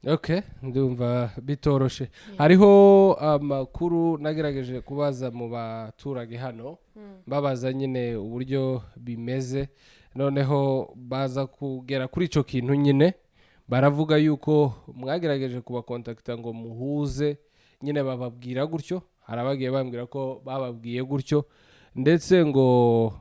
Okay, ndumva bitoroshe. Hariho amakuru nagerageje kubaza mu baturage hano, babaza nyine uburyo bimeze, noneho baza kugera kuri icyo kintu nyine, baravuga yuko mwagerageje kubakontakita ngo muhuze nyine, bababwira gutyo. Hari abagiye bambwira ko bababwiye gutyo, ndetse ngo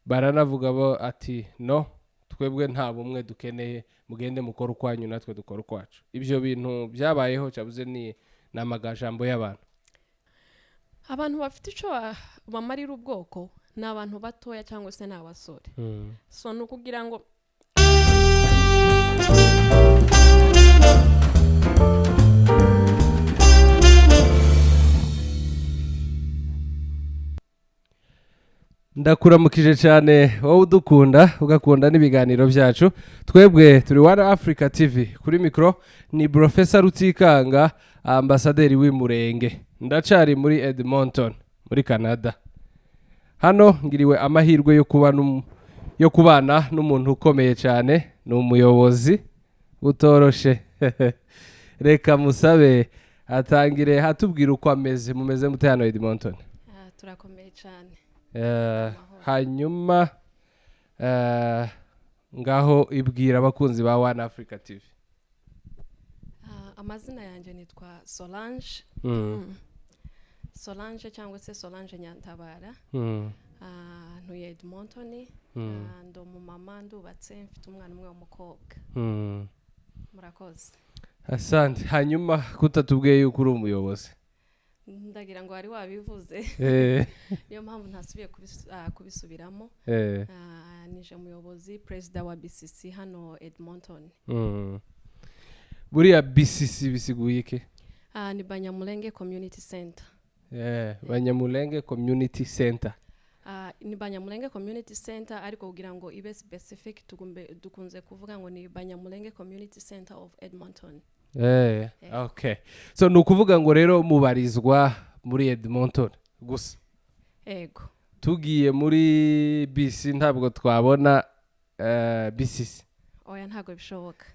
baranavuga bo ati: "No, twebwe nta bumwe dukeneye, mugende mukore ukwanyu, natwe dukore ukwacu." Ibyo bintu byabayeho cyabuze ni amagajambo y'abantu? Abantu bafite icyo bamarira ubwoko ni abantu batoya cyangwa se ni abasore. So ni ukugira ngo Ndakuramukije cyane wowe udukunda, ugakunda n'ibiganiro byacu. Twebwe turi One Africa TV, kuri mikoro ni Profesa Rutikanga, ambasaderi w'Imurenge. Ndacari muri Edmonton muri Canada. Hano ngiriwe amahirwe yo kubana n'umuntu ukomeye cyane, ni umuyobozi utoroshe. Reka musabe atangire hatubwira uko ameze. Mumeze mute hano Edmonton? Ah, turakomeye cyane. Hanyuma ngaho ibwira abakunzi ba One Africa TV. Ah, amazina yanjye nitwa Solange. Solange cyangwa se Solange Nyantabara. Ah, ntuye Edmonton. Ah, ndi umumama, ndubatse, mfite umwana umwe w'umukobwa. Murakoze. Asante. Hanyuma kutatubwiye yuko uri umuyobozi? Ndagira ngo wari wabivuze, niyo mpamvu ntasubiye kubisubiramo. Ah, nije muyobozi, perezida wa BCC hano Edmonton. Buriya BCC bisiguye iki? Ah, ni Banyamulenge Community Center. Banyamulenge Community Center. Ah, ni Banyamulenge Community Center, ariko kugira ngo ibe specific dukunze kuvuga ngo ni Banyamulenge Community Center of Edmonton. Okay, so ni ukuvuga ngo rero mubarizwa muri Edmonton gusa? Ego. Tugiye muri BC ntabwo twabona BCC? Oya, ntabwo bishoboka.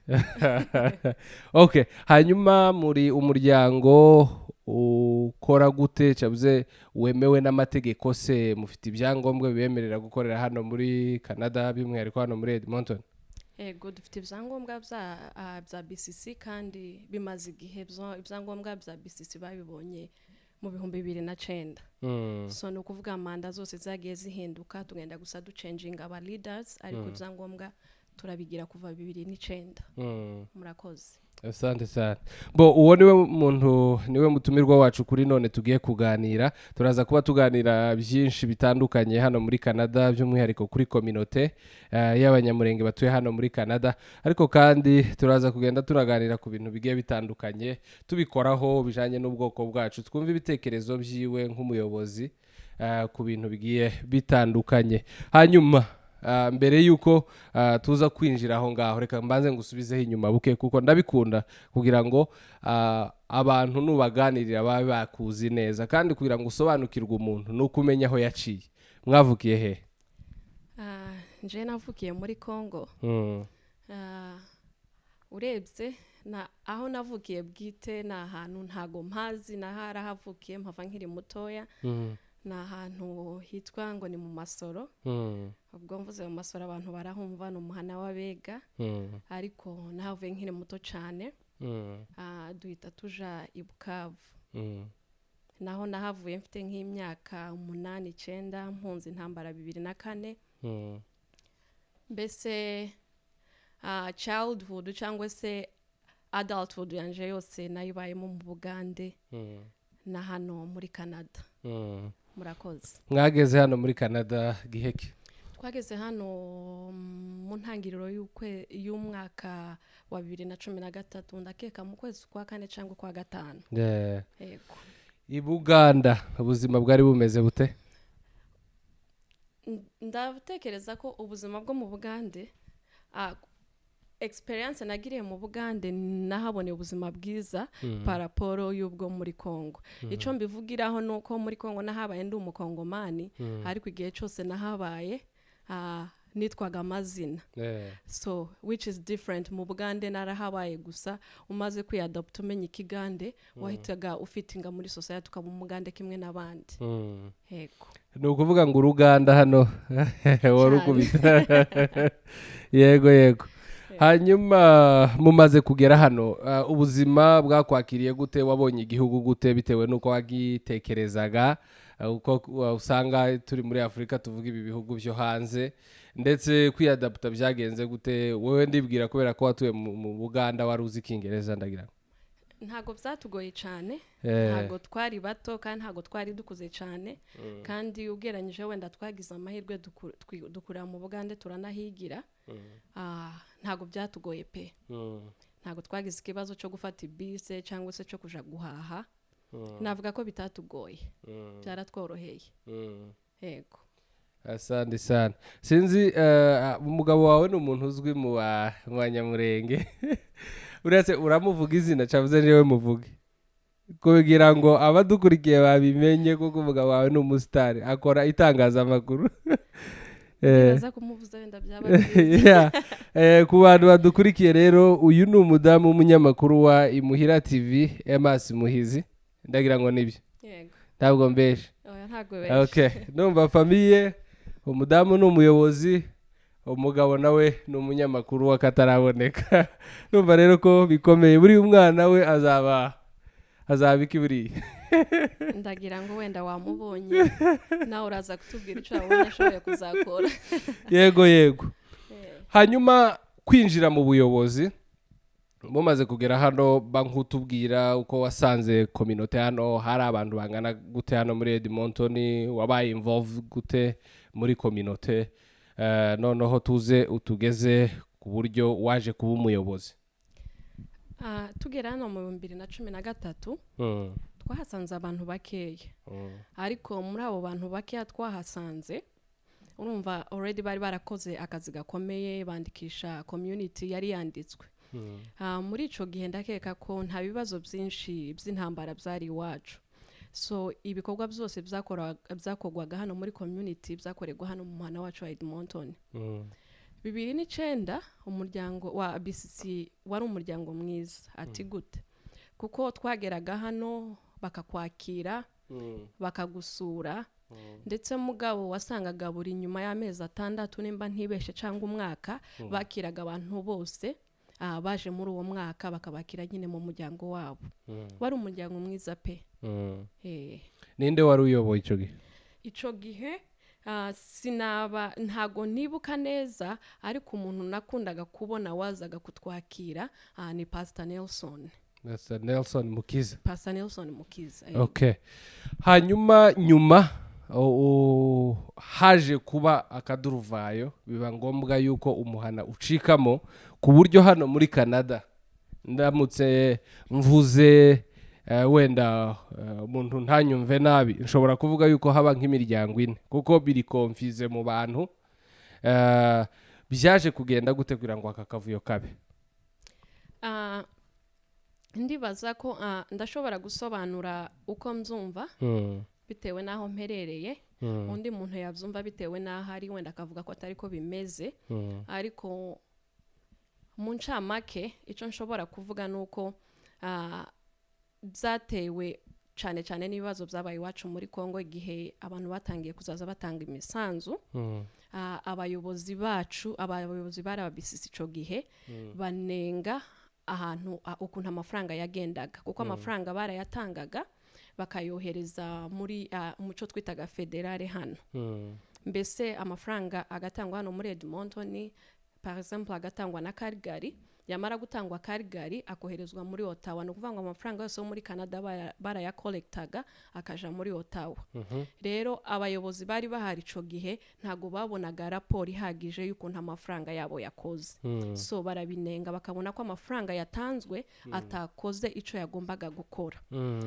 Okay, hanyuma muri umuryango ukora gute, cyabuze wemewe n'amategeko se? Mufite ibyangombwa bibemerera gukorera hano muri Canada, by'umwihariko hano muri Edmonton? Ego, dufite ibyangombwa bya BCC kandi bimaze igihe. Ibyangombwa bya BCC babibonye mu 2009. So ni ukuvuga manda zose zagiye zihinduka, tugenda gusa ducenjinga aba leaders, ariko ibyangombwa turabigira kuva 2009. Murakoze. Asante cyane. Bo uwo niwe muntu, niwe mutumirwa wacu kuri none tugiye kuganira. Turaza kuba tuganira byinshi bitandukanye hano muri Canada, by'umwihariko kuri communauté y'Abanyamurenge batuye hano muri Canada, ariko kandi turaza kugenda turaganira ku bintu bigiye bitandukanye tubikoraho bijanye n'ubwoko bwacu, twumve ibitekerezo byiwe nk'umuyobozi ku bintu bigiye bitandukanye. Hanyuma mbere yuko tuza kwinjira aho ngaho, reka mbanze ngusubizeho inyuma buke, kuko ndabikunda kugira ngo abantu nubaganirira babe bakuzi neza, kandi kugira ngo usobanukirwe umuntu ni uko umenya aho yaciye. Mwavukiye he? Ah, nje navukiye muri Congo. Ah, urebye na aho navukiye bwite ni ahantu ntago mpazi, naharahavukiye mpava nkiri mutoya. Ni ahantu hitwa ngo ni mu Masoro. Ubwo mvuze mu Masoro abantu barahumva, ni umuhana w'Abega. Ariko nahavuye nkiri muto cyane. Ah, duhita tuja i Bukavu. Naho nahavuye mfite nk'imyaka 8, 9, mpunze intambara 2004. Mbese childhood cyangwa se adulthood yanje yose nayibayemo mu Bugande na hano muri Canada. Murakoze. Mwageze hano muri Canada giheke? Twageze hano mu ntangiriro y'umwaka wa 2013, ndakeka mu kwezi kwa kane cyangwa kwa gatanu. Yego. I Buganda ubuzima bwari bumeze bute? Ndatekereza ko ubuzima bwo mu Bugande, experience nagiriye mu Bugande, nahaboneye ubuzima bwiza par rapport y'ubwo muri Congo. Icyo mbivugiraho ni uko muri Congo nahabaye ndi Umukongomani, ariko igihe cyose nahabaye. Nitwaga amazina. So which is different. Mu Bugande narahabaye gusa, umaze kwiyadopta, umenya Ikigande, wahitaga ufitinga muri society, ukaba Umugande kimwe n'abandi. Yego. Ni ukuvuga ngo uruganda hano warukubita. Yego. Hanyuma mumaze kugera hano, ubuzima bwakwakiriye gute? Wabonye igihugu gute bitewe n'uko wagitekerezaga? Uko usanga turi muri Afurika, tuvuga ibi bihugu byo hanze, ndetse kwiyadaputa byagenze gute? Wowe ndibwira kubera ko watuye mu Buganda, wari uzi Ikingereza, ndagira ngo. Ntabwo byatugoye cyane. Ntabwo twari bato kandi ntabwo twari dukuze cyane, kandi ugereranyije wenda twagize amahirwe dukurira mu Bugande, turanahigira. Ntabwo byatugoye pe. Ntabwo twagize ikibazo cyo gufata ibise cyangwa se cyo kuja guhaha. Navuga ko bitatugoye, byaratworoheye. Yego. Asante sana. Sinzi, umugabo wawe ni umuntu uzwi mu Banyamurenge. Uretse uramuvuga izina, cavuze niwe muvuge kugira ngo abadukurikiye babimenye, kuko umugabo wawe ni umusitari, akora itangazamakuru. Baza kumuvuza wenda byaba byiza. Yeah. Ku bantu badukurikiye rero, uyu ni umudamu w'umunyamakuru wa Imuhira TV, Emas Muhizi. Ndagira ngo nibyo? Yego. Ntabwo mbeshe? Oya, ntabwo benshi. Okay, numva famille, umudamu ni umuyobozi, umugabo nawe ni umunyamakuru w'akataraboneka. Numva rero ko bikomeye. Buriya umwana we azaba iki buriya? Ndagira ngo wenda wamubonye, nawe uraza kutubwira icyo wabonye ashoboye kuzakora. Yego. Hanyuma kwinjira mu buyobozi, mumaze kugera hano, bankutubwira uko wasanze communauté hano. Hari abantu bangana gute hano muri Edmonton? Wabaye involved gute muri communauté? Noneho tuze utugeze ku buryo waje kuba umuyobozi. Tugera hano mu 2013, twahasanze abantu bakeya, ariko muri abo bantu bakeya twahasanze, urumva already bari barakoze akazi gakomeye, bandikisha community yari yanditswe. Muri ico gihe ndakeka ko nta bibazo byinshi by'intambara byari iwacu, so ibikorwa byose byakorwaga hano muri community byakorerwa hano mu muhana wacu wa Edmonton. 2009 umuryango wa BCC wari umuryango mwiza. Ati gute? Kuko twageraga hano bakakwakira, bakagusura, ndetse mugabo wasangaga buri nyuma y'amezi 6, nimba ntibeshe, cyangwa umwaka, bakiraga abantu bose baje muri uwo mwaka, bakabakira nyine mu muryango wabo. Wari umuryango mwiza pe. Ninde wari uyoboye icyo gihe? Ico gihe sinaba ntago nibuka neza, ariko umuntu nakundaga kubona wazaga kutwakira ni Pastor Nelson. Pastor Nelson Mukiza. Pastor Nelson Mukiza. Okay, hanyuma nyuma haje kuba akaduruvayo, biba ngombwa yuko umuhana ucikamo, ku buryo hano muri Canada ndamutse mvuze, wenda umuntu ntanyumve nabi, nshobora kuvuga yuko haba nk'imiryango ine, kuko biri confuse mu bantu. Byaje kugenda gute kugira ngo aka kavuyo kabe? Ndibaza ko ndashobora gusobanura uko mbyumva bitewe n'aho mperereye. Undi muntu yabyumva bitewe n'aho ari, wenda akavuga ko atari ko bimeze. Ariko mu ncamake icyo nshobora kuvuga ni uko byatewe cyane cyane n'ibibazo byabaye iwacu muri Congo, igihe abantu batangiye kuzaza batanga imisanzu. Abayobozi bacu, abayobozi bari aba BCC icyo gihe, banenga ahantu ukuntu amafaranga yagendaga, kuko amafaranga barayatangaga bakayohereza muri muco twitaga fédéral hano. Mbese amafaranga agatangwa hano muri Edmonton, par exemple agatangwa na Calgary, yamara gutangwa Calgary akoherezwa muri Ottawa. Ni ukuvuga ngo amafaranga yose yo muri Canada barayakolektaga akaja muri Ottawa. Rero abayobozi bari bahari ico gihe ntago babonaga raporo ihagije y'ukuntu amafaranga yabo yakoze. So barabinenga, bakabona ko amafaranga yatanzwe atakoze ico yagombaga gukora.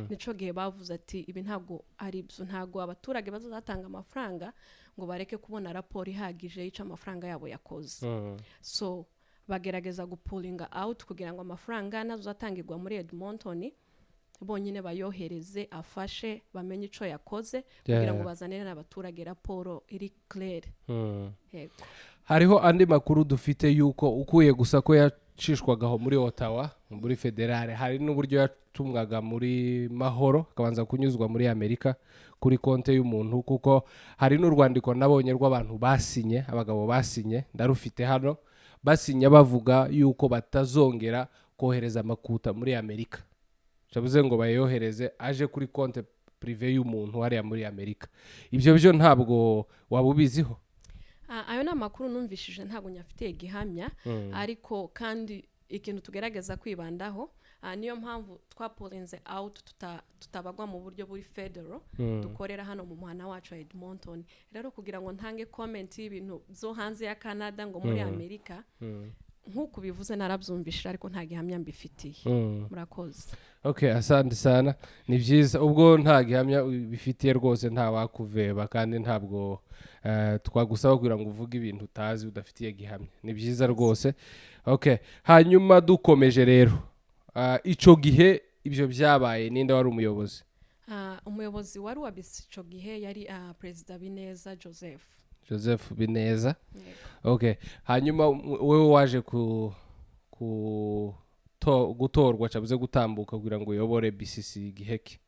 Nico gihe bavuze ati ibi ntabwo ari byo, ntabwo abaturage bazatanga amafaranga ngo bareke kubona raporo ihagije y'ico amafaranga yabo yakoze. So bagerageza gupulinga out kugira ngo amafaranga nazatangirwa muri Edmonton. Bonyine bayohereze, afashe bamenye ico yakoze kugira ngo bazanire n'abaturage raporo iri claire. Yego. Hariho andi makuru dufite yuko ukuye gusa ko yacishwagaho muri Ottawa, muri fédérale, hari n'uburyo yatumwaga muri Mahoro, akabanza kunyuzwa muri Amerika kuri konte y'umuntu, kuko hari n'urwandiko nabonye rw'abantu basinye, abagabo basinye, ndarufite hano, basinya bavuga yuko batazongera kohereza amakuta muri Amerika, bivuze ngo bayohereze aje kuri konte privée y'umuntu hariya muri Amerika. Ibyo byo ntabwo waba ubiziho? Ah, ayo ni amakuru numvishije, ntabwo nyafitiye gihamya. Ariko kandi ikintu tugerageza kwibandaho, niyo mpamvu twapullinze out, tutabagwa mu buryo buri federal, dukorera hano mu muhana wacu wa Edmonton. Rero kugira ngo ntange comment y'ibintu byo hanze ya Canada, ngo muri Amerika, nk'uko ubivuze narabyumvishije, ariko nta gihamya mbifitiye. Murakoze. Okay, asante sana, ni byiza. Ubwo nta gihamya bifitiye rwose, nta wakuveba, kandi ntabwo twagusaba kugira ngo uvuge ibintu utazi, udafitiye gihamya. Ni byiza rwose. Okay, hanyuma dukomeje rero, ico gihe ibyo byabaye, ninde wari umuyobozi? Umuyobozi wari wa BCC ico gihe yari Perezida Bineza Joseph. Joseph Bineza? Yego. Okay, hanyuma wewe waje ku gutorwa, cabuze gutambuka kugira ngo uyobore BCC giheke?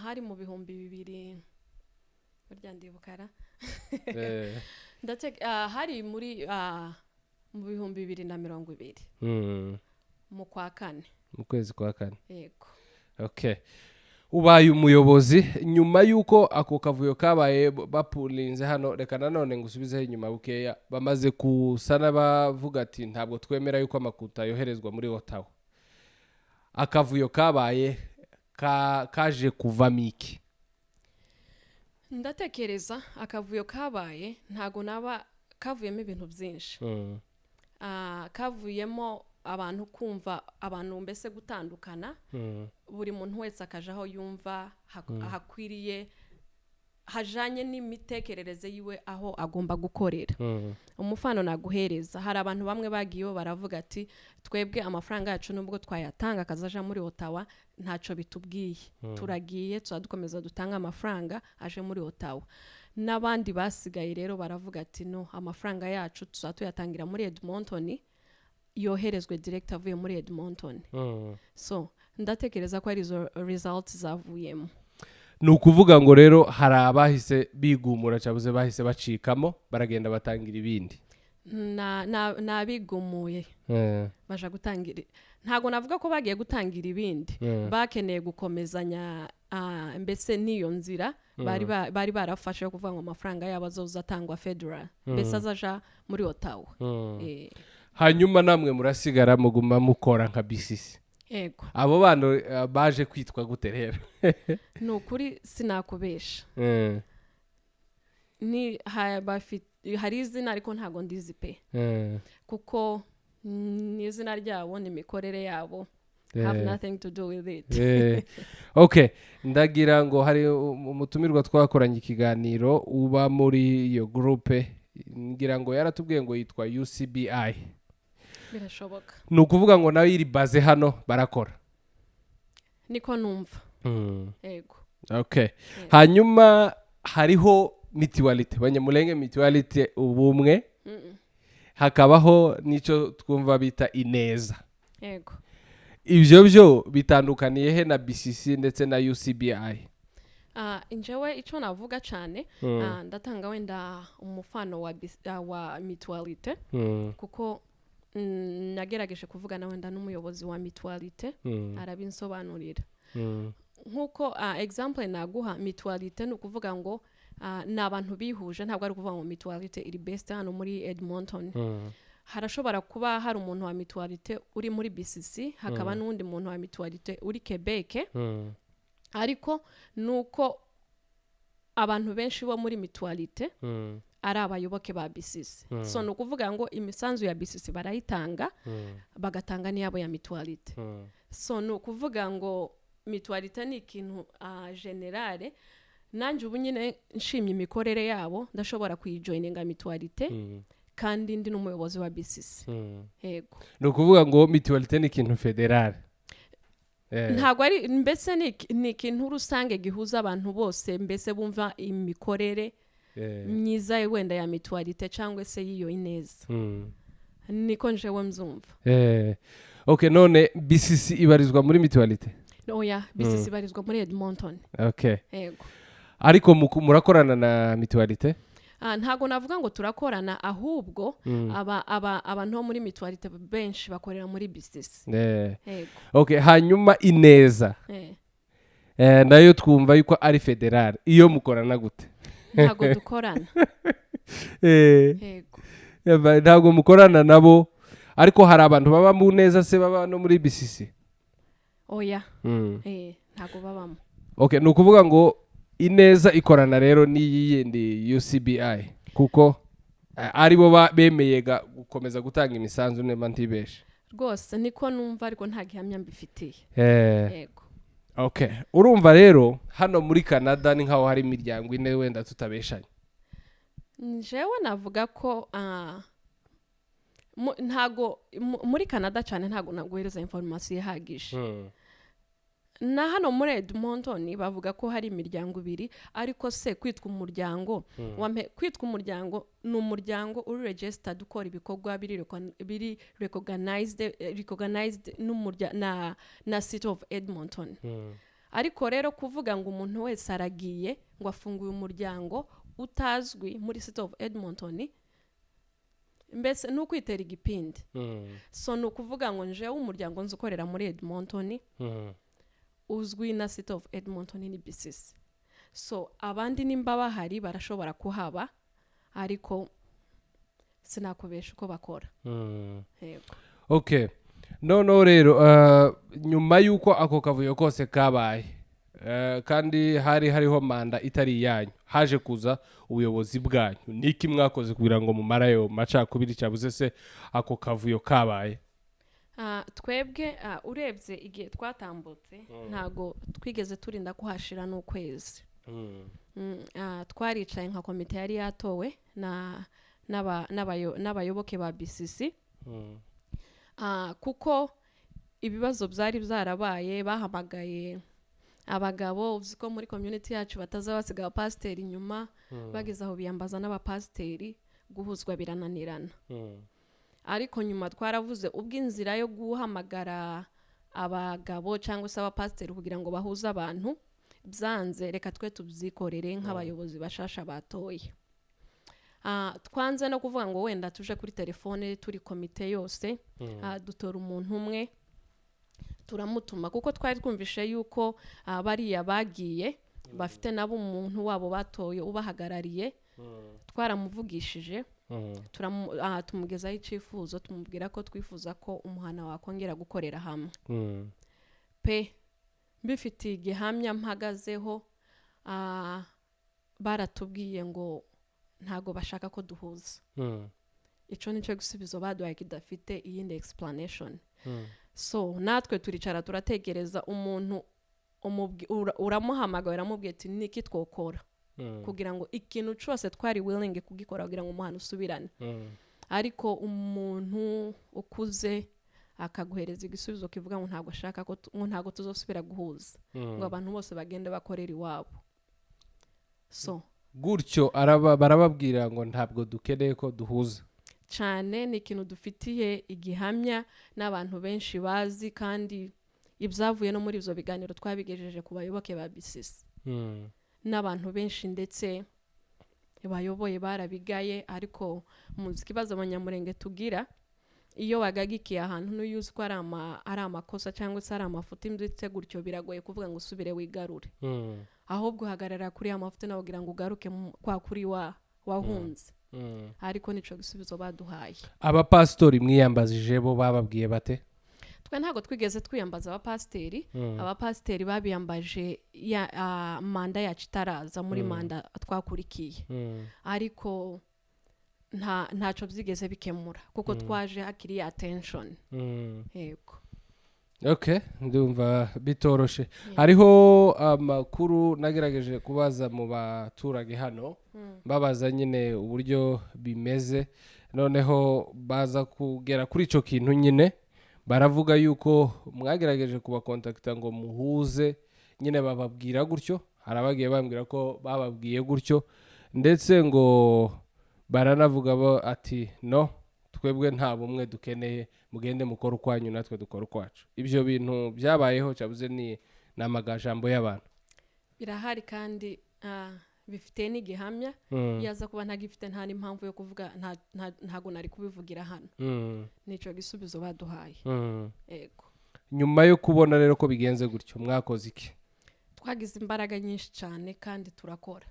Hari mu 2000, burya ndibukara. Hari muri mu 2020, mu kwa kane. Mu kwezi kwa kane? Yego. Okay, ubaye umuyobozi nyuma y'uko ako kavuyo kabaye, bapullinze hano. Reka nanone ngusubizeho inyuma bukeya. Bamaze kusa n'abavuga ati ntabwo twemera yuko amakuta yoherezwa muri Ottawa, akavuyo kabaye kaje kuvamo iki? Ndatekereza akavuyo kabaye, ntago naba kavuyemo ibintu byinshi. Kavuyemo abantu kumva, abantu mbese gutandukana, buri muntu wese akaja aho yumva hakwiriye, hajanye n'imitekerereze yiwe, aho agomba gukorera. Umufano naguhereza, hari abantu bamwe bagiyeho baravuga ati twebwe amafaranga yacu nubwo twayatanga akazaja muri Ottawa ntacyo bitubwiye, turagiye, tuzadukomeza dutange amafaranga aje muri Ottawa. N'abandi basigaye rero baravuga ati no, amafaranga yacu tuzaba tuyatangira muri Edmonton, yoherezwe direct avuye muri Edmonton. So ndatekereza ko ari izo results zavuyemo. Ni ukuvuga ngo rero hari abahise bigumura, cyabuze bahise bacikamo, baragenda batangira ibindi. Nabigumuye baja gutangira, ntabwo navuga ko bagiye gutangira ibindi, bakeneye gukomezanya mbese n'iyo nzira bari barafashe yo kuvuga ngo amafaranga yabo azoza atangwa federal, mbese azaja muri Ottawa. Hanyuma namwe murasigara, muguma mukora nka BCC? Yego. Abo bana baje kwitwa gute rero? Ni ukuri sinakubesha. Ni hari izina ariko ntabwo ndizi pe, kuko ni izina ryabo, ni imikorere yabo, have nothing to do with it. Okay, ndagira ngo hari umutumirwa twakoranye ikiganiro uba muri iyo groupe, ngira ngo yaratubwiye ngo yitwa UCBI. Birashoboka. Ni ukuvuga ngo nawe iri baze hano barakora? Niko numva, yego. Okay, hanyuma hariho mutualité, Banyamulenge Mutualité Ubumwe, hakabaho n'icyo twumva bita Ineza. Yego. Ibyo byo bitandukaniye he na BCC ndetse na UCBI? Njyewe icyo navuga cyane, ndatanga wenda umufano wa mutualité, kuko nagerageje kuvugana wenda n'umuyobozi wa mutualité, arabinsobanurira. Nk'uko example naguha, mutualité ni ukuvuga ngo ni abantu bihuje. Ntabwo ari ukuvuga ngo mutualité iri based hano muri Edmonton. Harashobora kuba hari umuntu wa mutualité uri muri BCC, hakaba n'undi muntu wa mutualité uri Quebec, ariko nuko abantu benshi bo muri mutualité ari abayoboke ba BCC. So ni ukuvuga ngo imisanzu ya BCC barayitanga, bagatanga n'iyabo ya mutualité. So ni ukuvuga ngo mutualité ni ikintu générale. Nanjye ubu nyine nshimye imikorere yabo, ndashobora kuyijoininga mutualité, kandi ndi n'umuyobozi wa BCC. Yego. Ni ukuvuga ngo mutualité ni ikintu fédérale. Ntabwo ari, mbese ni ikintu rusange gihuza abantu bose, mbese bumva imikorere myiza wenda ya mutualité cyangwa se y'iyo Ineza. Niko njewe mzumva. Okay, none BCC ibarizwa muri mutualité? Oya, BCC ibarizwa muri Edmonton. Yego. Ariko murakorana na mutualité? Ah, ntabwo navuga ngo turakorana, ahubwo aba abantu bo muri mutualité benshi bakorera muri BCC. Yego. Okay, hanyuma Ineza nayo twumva yuko ari fédéral, iyo mukorana gute? Ntabwo dukorana. Yego. Ntabwo mukorana nabo, ariko hari abantu baba mu Neza se baba no muri BCC? Oya. Ntabwo babamo. Okay, ni ukuvuga ngo Ineza ikorana rero n'iyi yindi UCBI, kuko aribo bemeye gukomeza gutanga imisanzu, niba ntibeshe. Rwose niko numva, ariko nta gihamya mbifitiye. Yego. Okay, urumva rero hano muri Canada ni nkaho hari imiryango ine, wenda tutabeshanye. Njewe navuga ko ntago muri Canada cyane, ntago naguhereza information ihagije. Na hano muri Edmonton bavuga ko hari imiryango ibiri, ariko se kwitwa umuryango, kwitwa umuryango ni umuryango uri registered, ukora ibikorwa biri recognized na City of Edmonton. Ariko rero kuvuga ngo umuntu wese aragiye ngo afunguye umuryango utazwi muri City of Edmonton, mbese ni ukwitera igipindi. So ni ukuvuga ngo njewe umuryango nzi ukorera muri Edmonton uzwi na City of Edmonton ni BCC. So abandi nimba bahari barashobora kuhaba, ariko sinakubesha uko bakora. Yego. Okay, noneho rero nyuma y'uko ako kavuyo kose kabaye, kandi hari hariho manda itari iyanyu, haje kuza ubuyobozi bwanyu, niki mwakoze kugira ngo mumare ayo macakubiri cyabuze se ako kavuyo kabaye? Twebwe urebye igihe twatambutse, ntago twigeze turinda kuhashira n'ukwezi. Twaricaye nka komite yari yatowe na n'abayoboke ba BCC, kuko ibibazo byari byarabaye, bahamagaye abagabo. Uzi ko muri community yacu bataza basiga abapasiteri inyuma. Bageze aho biyambaza n'abapasiteri, guhuzwa birananirana. Ariko nyuma twaravuze, ubwo inzira yo guhamagara abagabo cyangwa se abapasiteri kugira ngo bahuze abantu byanze, reka twe tubyikorere nk'abayobozi bashasha batoye. Twanze no kuvuga ngo wenda tuje kuri telefone turi komite yose. Dutora umuntu umwe turamutuma, kuko twari twumvishe yuko bariya bagiye bafite nabo umuntu wabo batoye ubahagarariye. Twaramuvugishije, tumugezaho icyifuzo, tumubwira ko twifuza ko umuhana wakongera gukorera hamwe. Pe, mbifitiye igihamya mpagazeho, baratubwiye ngo ntago bashaka ko duhuza. Icyo nicyo gisubizo baduhaye kidafite iyindi explanation. So natwe turicara turategereza umuntu, uramuhamagaye, uramubwiye ati niki twokora kugira ngo ikintu cyose twari willing kugikora kugira ngo umuhana usubirane. Ariko umuntu ukuze akaguhereza igisubizo kivuga ngo ntabwo ashaka ko ngo ntabwo tuzosubira guhuza, ngo abantu bose bagende bakorera iwabo. So Gutyo barababwira ngo ntabwo dukeneye ko duhuza. Cyane, ni ikintu dufitiye igihamya n'abantu benshi bazi, kandi ibyavuye no muri ibyo biganiro twabigejeje ku bayoboke ba BCC n'abantu benshi ndetse bayoboye barabigaye. Ariko muzi ikibazo abanyamurenge tugira, iyo wagagikiye ahantu n'uyu uzi ko ari amakosa cyangwa se ari amafuti ndetse gutyo, biragoye kuvuga ngo usubire wigarure. Ahubwo uhagarara kuri ya mafuti nawe kugira ngo ugaruke kwa kuri wa wahunze. Ariko nico gisubizo baduhaye. Abapasitori mwiyambazije bo bababwiye bate? Twe ntabwo twigeze twiyambaza abapasiteri. Abapasiteri babiyambaje manda yacu itaraza, muri manda twakurikiye. Ariko ntacyo byigeze bikemura, kuko twaje hakiri ya tension. Yego. Okay, ndumva bitoroshe. Hariho amakuru nagerageje kubaza mu baturage hano, babaza nyine uburyo bimeze, noneho baza kugera kuri icyo kintu nyine. Baravuga yuko mwagerageje kubakontakita ngo muhuze nyine, bababwira gutyo. Hari abagiye bambwira ko bababwiye gutyo, ndetse ngo baranavuga bo ati: "No, twebwe nta bumwe dukeneye, mugende mukore ukwanyu, natwe dukora ukwacu." Ibyo bintu byabayeho cyabuze ni amagajambo y'abantu? Birahari kandi bifite n'igihamya. Iyo aza kuba ntagifite, nta n'impamvu yo kuvuga, ntago nari kubivugira hano. Nicyo gisubizo baduhaye. Yego. Nyuma yo kubona rero ko bigenze gutyo, mwakoze iki? Twagize imbaraga nyinshi cyane kandi turakora,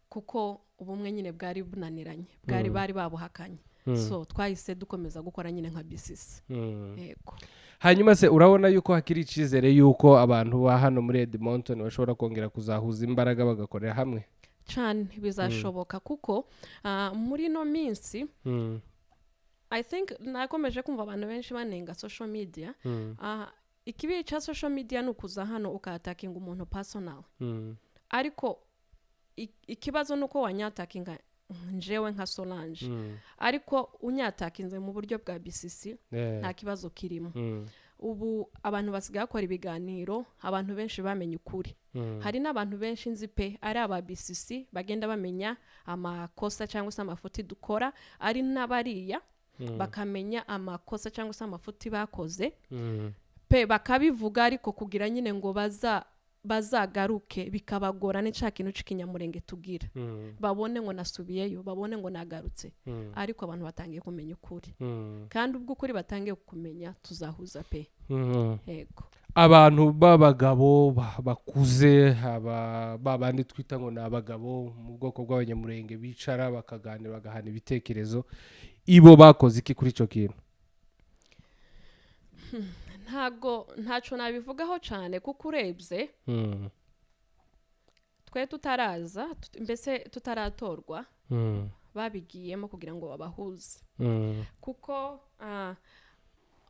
kuko ubumwe nyine bwari bunaniranye, bwari bari babuhakanye. So twahise dukomeza gukora nyine nka BCC. Yego. Hanyuma se urabona yuko hakiri icyizere yuko abantu ba hano muri Edmonton bashobora kongera kuzahuza imbaraga bagakorera hamwe? Cyane, bizashoboka, kuko muri ino minsi, I think nakomeje kumva abantu benshi banenga social media. Ikibi cya social media ni ukuza hano ukatakinga umuntu personal, ariko ikibazo ni uko wanyatakinga njewe nka Solange, ariko unyatakinze mu buryo bwa BCC, nta kibazo kirimo. Ubu abantu basigaye bakora ibiganiro, abantu benshi bamenye ukuri. Hari n'abantu benshi nzi pe ari aba BCC bagenda bamenya amakosa cyangwa se amafuti dukora, ari n'abariya bakamenya amakosa cyangwa se amafuti bakoze pe, bakabivuga, ariko kugira nyine ngo bazagaruke bikabagora. Ni cya kintu cy'ikinyamurenge tugira, babone ngo nasubiyeyo, babone ngo nagarutse. Ariko abantu batangiye kumenya ukuri, kandi ubwo ukuri batangiye kumenya, tuzahuza pe. Yego. Abantu b'abagabo bakuze, aba ba bandi twita ngo ni abagabo mu bwoko bw'Abanyamurenge, bicara bakaganira, bagahana ibitekerezo, ibo bakoze iki kuri icyo kintu? Ntago ntacyo nabivugaho cyane, kuko urebye twe tutaraza, mbese tutaratorwa, babigiyemo kugira ngo babahuze, kuko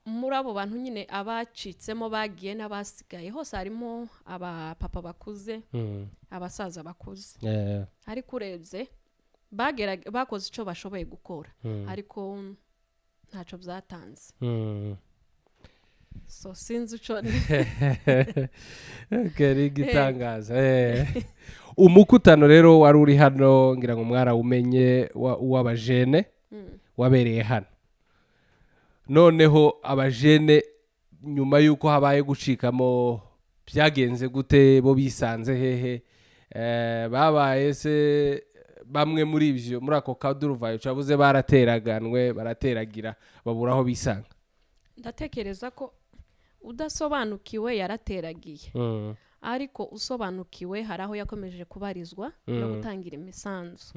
muri abo bantu nyine abacitsemo bagiye n'abasigaye hose harimo abapapa bakuze, abasaza bakuze. Ariko urebye bakoze icyo bashoboye gukora, ariko ntacyo byatanze. So sinzi icyo. Okay, ni igitangaza. Umukutano rero wari uri hano, ngira ngo mwarawumenye, w'abajene wabereye hano. Noneho abajene, nyuma y'uko habaye gucikamo, byagenze gute? Bo bisanze hehe? Babaye se bamwe muri ibyo, muri ako kaduruvayo cabuze, barateraganwe, barateragira, babura aho bisanga? Ndatekereza ko udasobanukiwe yarateragiye, ariko usobanukiwe hari aho yakomeje kubarizwa no gutangira imisanzu.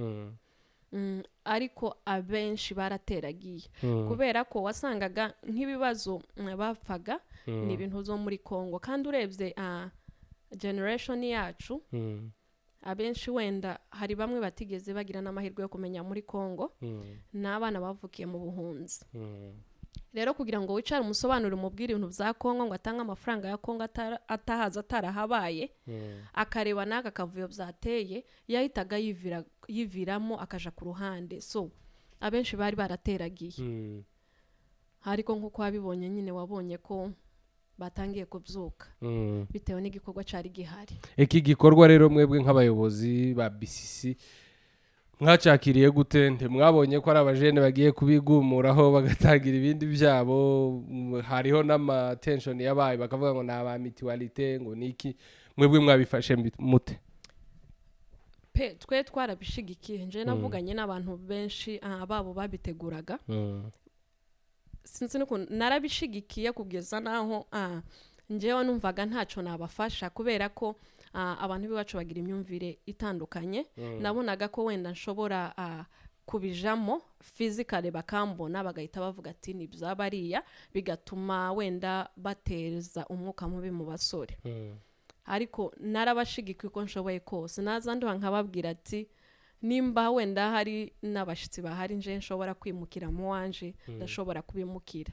Ariko abenshi barateragiye, kubera ko wasangaga nk'ibibazo bapfaga ni ibintu zo muri Congo, kandi urebye generation yacu, abenshi wenda hari bamwe batigeze bagira n'amahirwe yo kumenya muri Congo, n'abana bavukiye mu buhunzi. Rero kugira ngo wicare umusobanurire, umubwire ibintu bya Congo, ngo atange amafaranga ya Congo atahaza, atarahabaye, akareba n'aka kavuyo byateye, yahitaga yiviramo akaja ku ruhande. So abenshi bari barateragiye, ariko nk'uko wabibonye nyine, wabonye ko batangiye kubyuka bitewe n'igikorwa cyari gihari. Iki gikorwa rero, mwebwe nk'abayobozi ba BCC mwacakiriye gute? Ntimwabonye ko ari abajene bagiye kubigumuraho bagatangira ibindi byabo? Hariho n'ama tension yabaye, bakavuga ngo ni aba mutualité, ngo ni iki. Mwebwe mwabifashe mute? Pe, twe twarabishigikiye. Nje navuganye n'abantu benshi babo babiteguraga. Sinzi n'ukuntu narabishigikiye kugeza n'aho njyewe numvaga ntacyo nabafasha, kubera ko abantu b'iwacu bagira imyumvire itandukanye. Nabonaga ko wenda nshobora kubijamo physically, bakambona bagahita bavuga ati ni bariya, bigatuma wenda bateza umwuka mubi mu basore. Ariko narabashigikiye uko nshoboye kose. Naza nduha nkababwira ati nimba wenda hari n'abashyitsi bahari, nje nshobora kwimukira mu wanje, ndashobora kubimukira.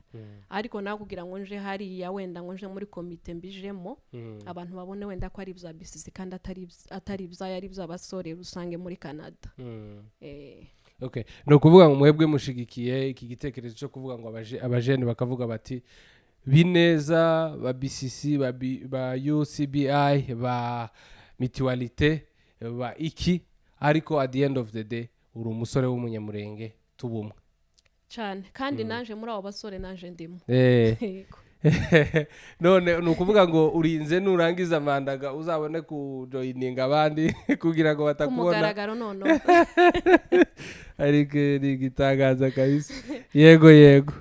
Ariko nawe kugira ngo nje hariya, wenda ngo nje muri komite mbijemo, abantu babone wenda ko ari ibya BCC kandi atari ibyayo, ari iby'abasore rusange muri Canada. Okay, ni ukuvuga ngo mwebwe mushigikiye iki gitekerezo cyo kuvuga ngo abajene bakavuga bati bineza ba BCC, ba UCBI, ba mutualité, ba iki, ariko at the end of the day uri umusore w'Umunyamurenge, tubumwe. Cyane, kandi naje muri abo basore, naje ndimo. Yego. None ni ukuvuga ngo urinze nurangiza mandaga uzabone kujoininga abandi kugira ngo Ku batakubona. mugaragaro noneho. Ariko ni igitangaza kabisa. Yego.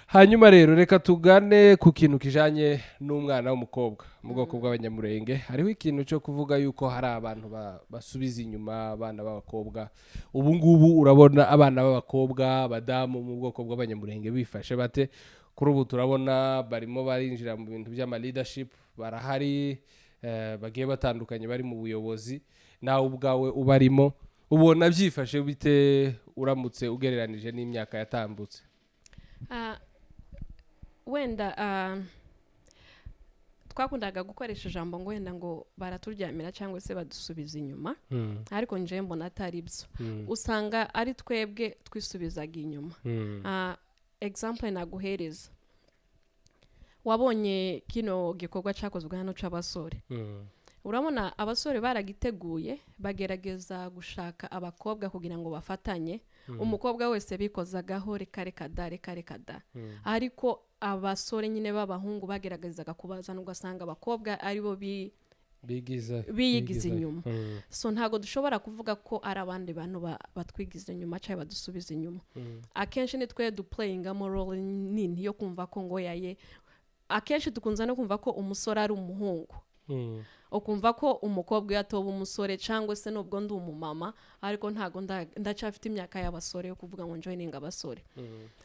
Hanyuma rero reka tugane ku kintu kijanye n'umwana w'umukobwa mu bwoko bw'Abanyamurenge. Hariho ikintu cyo kuvuga yuko hari abantu basubiza inyuma abana b'abakobwa. Ubu ngubu urabona abana b'abakobwa, abadamu mu bwoko bw'Abanyamurenge bifashe bate? Kuri ubu turabona barimo barinjira mu bintu by'ama leadership, barahari, bagiye batandukanye, bari mu buyobozi, nawe ubwawe ubarimo. Ubona byifashe bite uramutse ugereranije n'imyaka yatambutse? Wenda twakundaga gukoresha ijambo ngo wenda ngo baraturyamira cyangwa se badusubiza inyuma, ariko njyewe mbona atari byo. Usanga ari twebwe twisubizaga inyuma. Example naguhereza, wabonye kino gikorwa cyakozwe hano c'abasore. Urabona abasore baragiteguye, bagerageza gushaka abakobwa kugira ngo bafatanye. Umukobwa wese bikozagaho reka reka da, reka reka da. Ariko abasore nyine b'abahungu bageragezaga kubazana, ugasanga abakobwa aribo bigiza biyigiza inyuma. So ntabwo dushobora kuvuga ko ari abandi bantu batwigiza inyuma cyangwa badusubiza inyuma. Akenshi ni twe duplayingamo role nini yo kumva ko ngo yaye. Akenshi dukunze no kumva ko umusore ari umuhungu, ukumva ko umukobwa iyo atoba umusore, cyangwa se nubwo ndi umumama ariko ntabwo ndacyafite imyaka y'abasore yo kuvuga ngo njoininga abasore.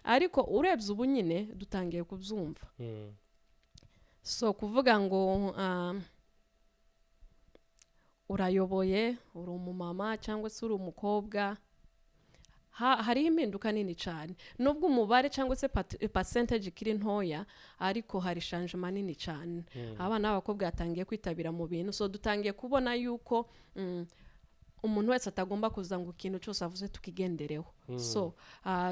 Ariko urebye ubu nyine dutangiye kubyumva. So kuvuga ngo urayoboye, uri umumama cyangwa se uri umukobwa, hariho impinduka nini cyane, nubwo umubare cyangwa se percentage ikiri ntoya, ariko hari changement nini cyane. Abana b'abakobwa batangiye kwitabira mu bintu, so dutangiye kubona yuko umuntu wese atagomba kuza ngo ikintu cyose avuze tukigendereho. So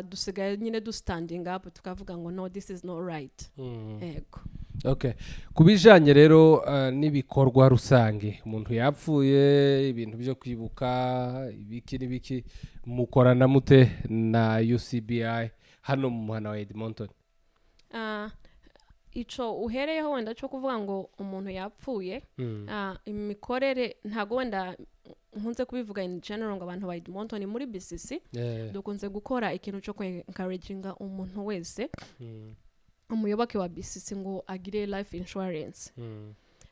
dusigaye nyine du standing up, tukavuga ngo no, this is not right. Yego. Okay, ku bijanye rero n'ibikorwa rusange, umuntu yapfuye, ibintu byo kwibuka, ibiki n'ibiki, mukorana mute na UCBI hano mu muhana wa Edmonton? Ico uhereyeho wenda cyo kuvuga ngo umuntu yapfuye, imikorere ntago wenda nkunze kubivuga in general ngo abantu ba Edmonton. Muri BCC dukunze gukora ikintu cyo encouraginga umuntu wese umuyoboke wa BCC ngo agire life insurance.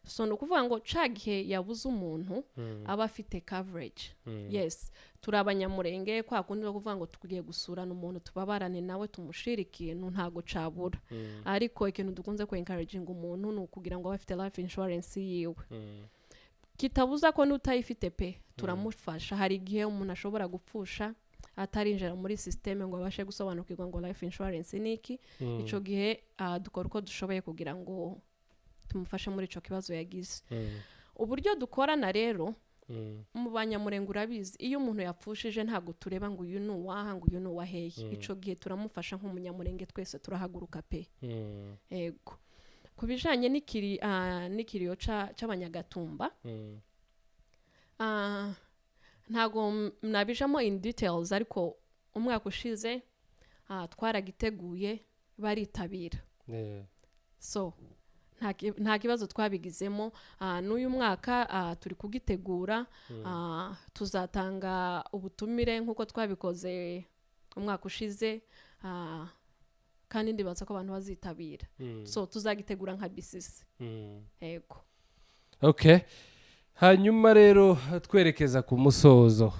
So ni ukuvuga ngo ca gihe yabuze umuntu aba afite coverage. Yes, turi Abanyamurenge, kwa kundi no kuvuga ngo tugiye gusurana umuntu, tubabarane nawe, tumushire ikintu, ntago cabura. Ariko ikintu dukunze ku encouraging umuntu ni ukugira ngo abe afite life insurance yiwe. Kitabuza ko n'utayifite pe turamufasha. Hari igihe umuntu ashobora gupfusha atarinjira muri système ngo abashe gusobanukirwa ngo life insurance ni iki. Ico gihe dukora uko dushoboye kugira ngo tumufashe muri ico kibazo yagize. Uburyo dukorana rero mu Banyamurenge, urabizi, iyo umuntu yapfushije ntabwo tureba ngo uyu ni uwaha, ngo uyu ni uwaheye. Ico gihe turamufasha nk'Umunyamurenge, twese turahaguruka pe. Yego, ku bijanye n'ikiriyo c'Abanyagatumba, ntabwo nabijamo in details, ariko umwaka ushize twaragiteguye, baritabira. So nta kibazo twabigizemo. N'uyu mwaka turi kugitegura. Tuzatanga ubutumire nk'uko twabikoze umwaka ushize, kandi ndibaza ko abantu bazitabira. So tuzagitegura nka BCC. Yego. Okay, hanyuma rero twerekeza ku musozo,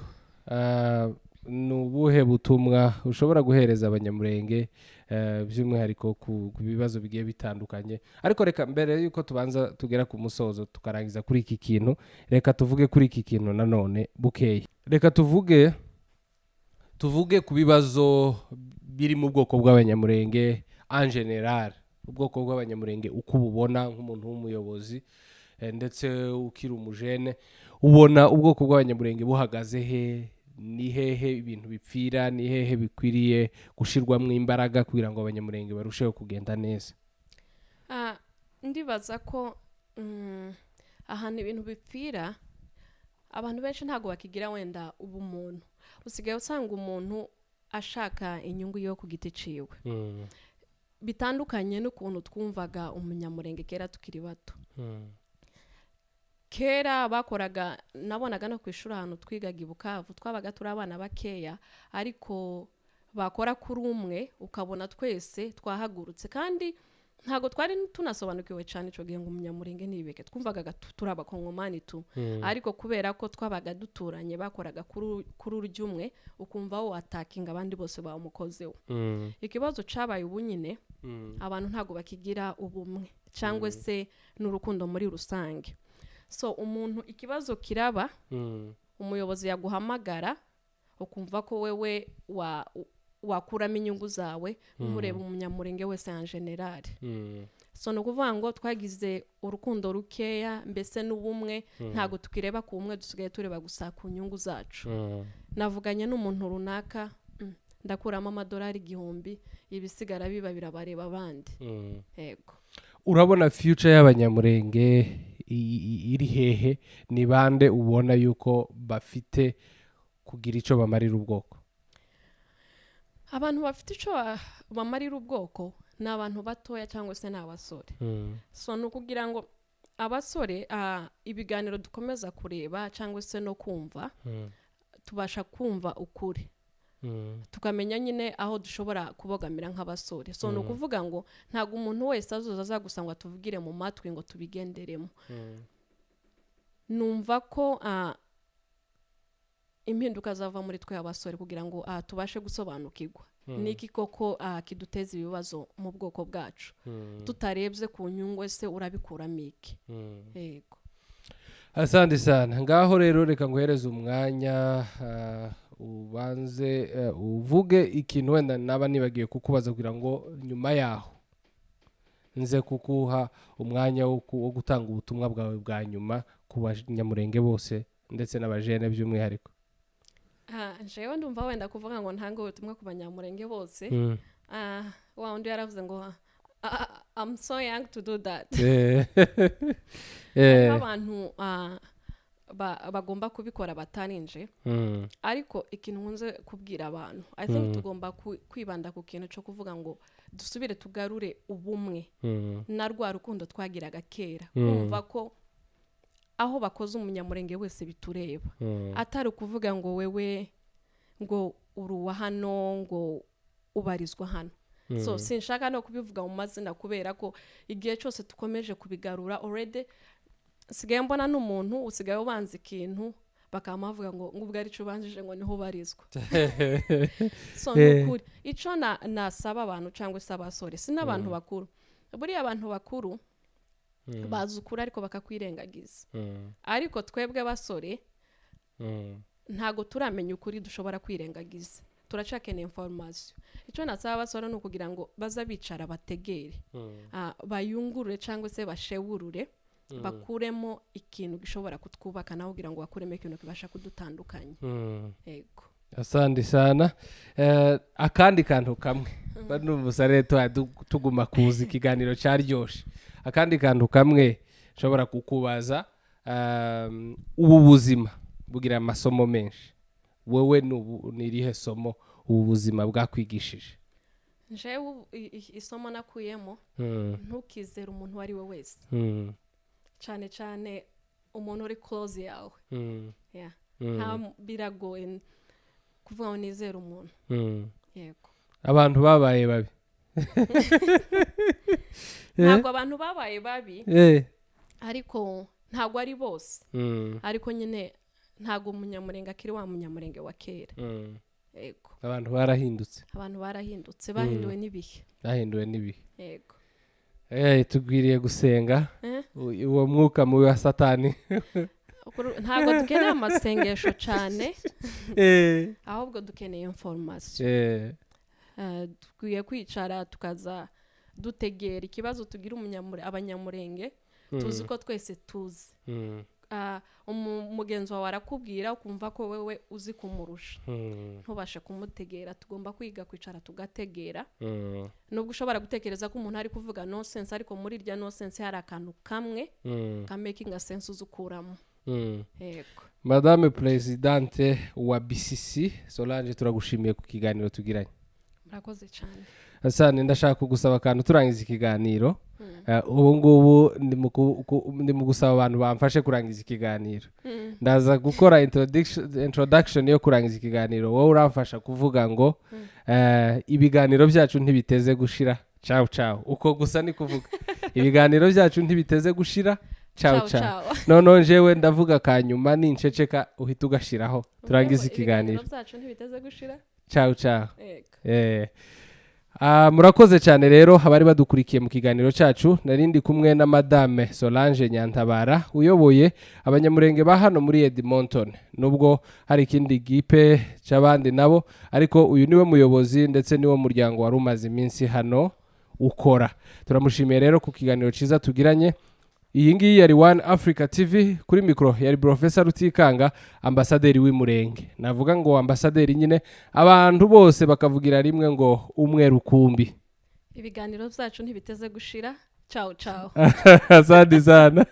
ni ubuhe butumwa ushobora guhereza Abanyamurenge, by'umwihariko ku bibazo bigiye bitandukanye? Ariko reka mbere yuko tubanza tugera ku musozo tukarangiza kuri iki kintu, reka tuvuge kuri iki kintu nanone bukeye. Reka tuvuge ku bibazo biri mu bwoko bw'Abanyamurenge en général. Ubwoko bw'Abanyamurenge uko ububona nk'umuntu w'umuyobozi, ndetse ukiri umujene, ubona ubwoko bw'Abanyamurenge buhagaze he? Ni hehe ibintu bipfira? Ni hehe bikwiriye gushirwamo imbaraga kugira ngo Abanyamurenge barusheho kugenda neza? Ndibaza ko ahantu ibintu bipfira, abantu benshi ntabwo bakigira wenda ubumuntu. Usigaye usanga umuntu ashaka inyungu yo ku giti ciwe, bitandukanye n'ukuntu twumvaga umunyamurenge kera tukiri bato. Kera bakoraga, nabonaga no ku ishuri ahantu twigaga i Bukavu, twabaga turi abana bakeya, ariko bakora kuri umwe ukabona twese twahagurutse, kandi ntabwo twari tunasobanukiwe cyane icyo gihe ngo umunyamurenge nibeke. Twumvaga turi Abakongomani tu, ariko kubera ko twabaga duturanye, bakoraga kuri urya umwe ukumva wo watakinga abandi bose bawumukozeho. Ikibazo cabaye ubu nyine, abantu ntabwo bakigira ubumwe cyangwa se n'urukundo muri rusange. So umuntu ikibazo kiraba, umuyobozi yaguhamagara ukumva ko wewe wakuramo inyungu zawe, ntureba umunyamurenge wese en général. So ni ukuvuga ngo twagize urukundo rukeya, mbese n'ubumwe ntabwo tukireba ku bumwe, dusigaye tureba gusa ku nyungu zacu. Navuganye n'umuntu runaka, ndakuramo amadolari 1000, ibisigara biba birabareba abandi. Yego. Urabona future y'Abanyamurenge iri hehe? Ni bande ubona yuko bafite kugira icyo bamarira ubwoko? Abantu bafite icyo bamarira ubwoko ni abantu batoya cyangwa se ni abasore. So ni ukugira ngo abasore, ibiganiro dukomeza kureba cyangwa se no kumva, tubasha kumva ukuri, tukamenya nyine aho dushobora kubogamira nk'abasore. So ni ukuvuga ngo ntabwo umuntu wese azoza aza gusa ngo atuvugire mu matwi ngo tubigenderemo. Numva ko impinduka zava muri twe abasore, kugira ngo tubashe gusobanukirwa niki koko kiduteza ibibazo mu bwoko bwacu, tutarebye ku nyungu, ese urabikuramo iki? Yego. Asante sana. Ngaho rero reka nguhereze umwanya, ubanze uvuge ikintu wenda naba nibagiwe kukubaza, kugira ngo nyuma yaho nze kukuha umwanya wo gutanga ubutumwa bwawe bwa nyuma ku Banyamurenge bose ndetse n'abajene by'umwihariko. Jewe ndumva wenda kuvuga ngo ntange ubutumwa ku Banyamurenge bose, wa wundi yaravuze ngo "I'm so young to do that." Hariho abantu bagomba kubikora batarinje, ariko ikintu nkunze kubwira abantu, I think tugomba kwibanda ku kintu cyo kuvuga ngo dusubire tugarure ubumwe na rwa rukundo twagiraga kera, kumva ko aho bakoze umunyamurenge wese bitureba, atari ukuvuga ngo wewe ngo uri uwa hano, ngo ubarizwa hano. So sinshaka no kubivuga mu mazina, kubera ko igihe cyose dukomeje kubigarura, already nsigaye mbona n'umuntu usigaye ubanza ikintu bakaba bavuga ngo ubwo aricyo ubanjije ngo niho ubarizwa. So ni ukuri icyo nasaba abantu cyangwa se abasore, si n'abantu bakuru. Buriya abantu bakuru bazi ukuri ariko bakakwirengagiza, ariko twebwe abasore ntago turamenya ukuri dushobora kwirengagiza, turacakeneye information. Icyo nasaba abasore ni ukugira ngo baza bicara bategere, bayungurure cyangwa se bashewurure, bakuremo ikintu gishobora kutwubaka, nawe kugira ngo bakuremo ikintu kibasha kudutandukanya. Yego. Asante sana. Akandi kantu kamwe, numva usare tuguma kuza, ikiganiro cyaryoshe. Akandi kantu kamwe nshobora kukubaza, ubu buzima bugira amasomo menshi. Wowe ni irihe somo ubu buzima bwakwigishije? Jewe isomo nakuyemo, ntukizere umuntu uwo ari we wese, cyane cyane umuntu uri close yawe. Yeah. Nta, biragoye kuvuga ngo nizere umuntu. Yego. Abantu babaye babi. Ntabwo abantu babaye babi, ariko ntabwo ari bose, ariko nyine ntabwo umunyamurenge akiri wa munyamurenge wa kera. Yego. Abantu barahindutse. Abantu barahindutse, bahinduwe n'ibihe. Bahinduwe n'ibihe. Yego. Tugwiriye gusenga Eh? uwo mwuka mubi wa Satani. Ntabwo dukeneye amasengesho cyane, ahubwo dukeneye information. Dukwiye kwicara tukaza dutegera ikibazo tugira Abanyamurenge tuzi ko twese tuzi. Mugenzi wawe arakubwira, ukumva ko wewe uzi kumurusha, ntubashe kumutegera. Tugomba kwiga kwicara tugategera, nubwo ushobora gutekereza ko umuntu ari kuvuga nonsense, ariko muri irya nonsense hari akantu kamwe ka making sense uzi ukuramo. Yego. Madame Présidente wa BCC Solange, turagushimiye ku kiganiro tugiranye. Murakoze cyane. Hasani, ndashaka kugusaba akantu turangiza ikiganiro. Ubu ngubu ndi mu gusaba abantu bamfashe kurangiza ikiganiro. Ndaza gukora introduction yo kurangiza ikiganiro, wowe uramfasha kuvuga ngo ibiganiro byacu ntibiteze gushira, ciao ciao. Uko gusa ni kuvuga ibiganiro byacu ntibiteze gushira, ciao ciao. Ciao. Noneho njyewe ndavuga kanyuma, ninceceka uhita ugashiraho turangize ikiganiro. Ibiganiro byacu ntibiteze gushira. Ciao ciao. Yego. Murakoze cyane rero abari badukurikiye mu kiganiro cyacu. Nari ndi kumwe na Madame Solange Nyantabara uyoboye Abanyamurenge ba hano muri Edmonton, nubwo hari ikindi gipe cy'abandi nabo, ariko uyu niwe muyobozi ndetse niwo muryango wari umaze iminsi hano ukora. Turamushimiye rero ku kiganiro cyiza tugiranye. Iyi ngiyi yari One Africa TV, kuri mikoro yari Professor Rutikanga, ambasaderi w'Imurenge. Navuga ngo ambasaderi nyine, abantu bose bakavugira rimwe ngo umwe rukumbi. Ibiganiro byacu ntibiteze gushira, ciao ciao. Asante sana.